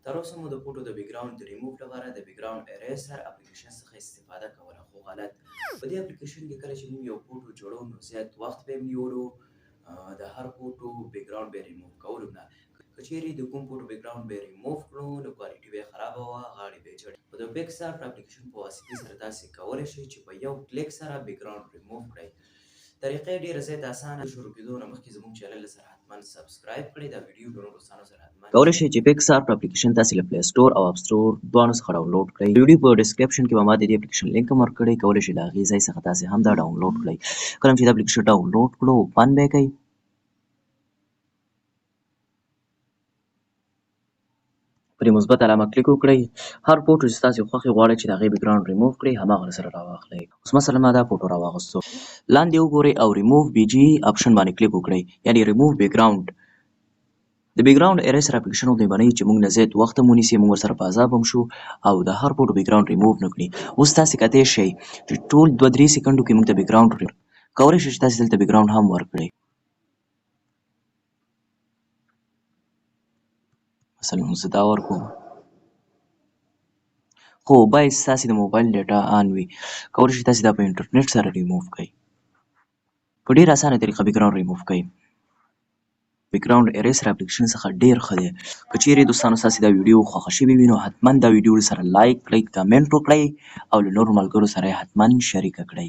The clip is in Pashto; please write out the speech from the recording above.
تر اوسه مو د فوټو د بیکګراوند د ریموف لپاره د بیکګراوند اریسر اپلیکیشن څخه استفاده کوله، خو غلط. په دې اپلیکیشن کې کله چې موږ یو فوټو جوړو نو زیات وخت به یې نیولو، د هر فوټو بیکګراوند به ریموف کولو. نه که چیرې د کوم فوټو بیکګراوند به ریموف کړو نو کوالټي به یې خرابه وه، غاړې به یې چړې. خو د پیکسارټ اپلیکیشن په واسطې سره تاسې کولی شئ چې په یو کلیک سره بیکګراوند ریموف کړئ. طریقه یې ډېره زیاته اسانه. شروع کېدو نه مخکې زموږ چینل سره حتما سبسکرایب کړئ، دا ویډیو له نورو دوستانو سره حتما کولی شئ چې پیکسارټ اپلیکیشن تاسې له پلی سټور او اپ سټور دواړو څخه ډاونلوډ کړئ. د ویډیو په ډسکرپشن کې به ما د دې اپلیکیشن لینک هم ورکړی، کولی شئ له هغې ځای څخه تاسې هم دا ډاونلوډ کړئ. کله چې دا اپلیکیشن ډاونلوډ کړو، اوپن به یې کړئ. په دې مثبت علامه کلیک وکړئ. هر فوټو چې ستاسې خوښې غواړئ چې د هغې بیکګراوند ریموف کړئ، هماغه سره راواخلئ. اوس مثلا ما دا فوټو راواغستو، لاندې وګورئ او ریموف بی جی اپشن باندې کلیک وکړئ، یعنی ریموف بیکګراوند. د بیکګراوند اریسر اپلیکیشن غوندې به نه وي چې موږ نه زیات وخت هم ونیسي، موږ ورسره په عذاب هم شو او د هر فوټو بیکګراوند ریموف نه کړي. اوس تاسې کتی شئ چې ټول 2-3 سیکنډو کې موږ ته بیکګراوند کولی شئ چې تاسې دلته بیکګراوند هم ورکړئ. مثلا زه دا ورکوم، خو باید ستاسې د موبایل ډیټا آن وي. کولی شئ تاسې دا په انټرنیټ سره ریموف کړئ. په ډېره اسانه طریقه بیکګراوند ریموف کړئ. بیکګراوند اریسر اپلیکیشن څخه ډېر ښه دی. که چیرې دوستانو ستاسې دا ویډیو خوښه شوې وي نو حتما دا ویډیو سره لایک کړئ، کمنټ وکړئ او له نورو ملګرو سره یې حتما شریکه کړئ.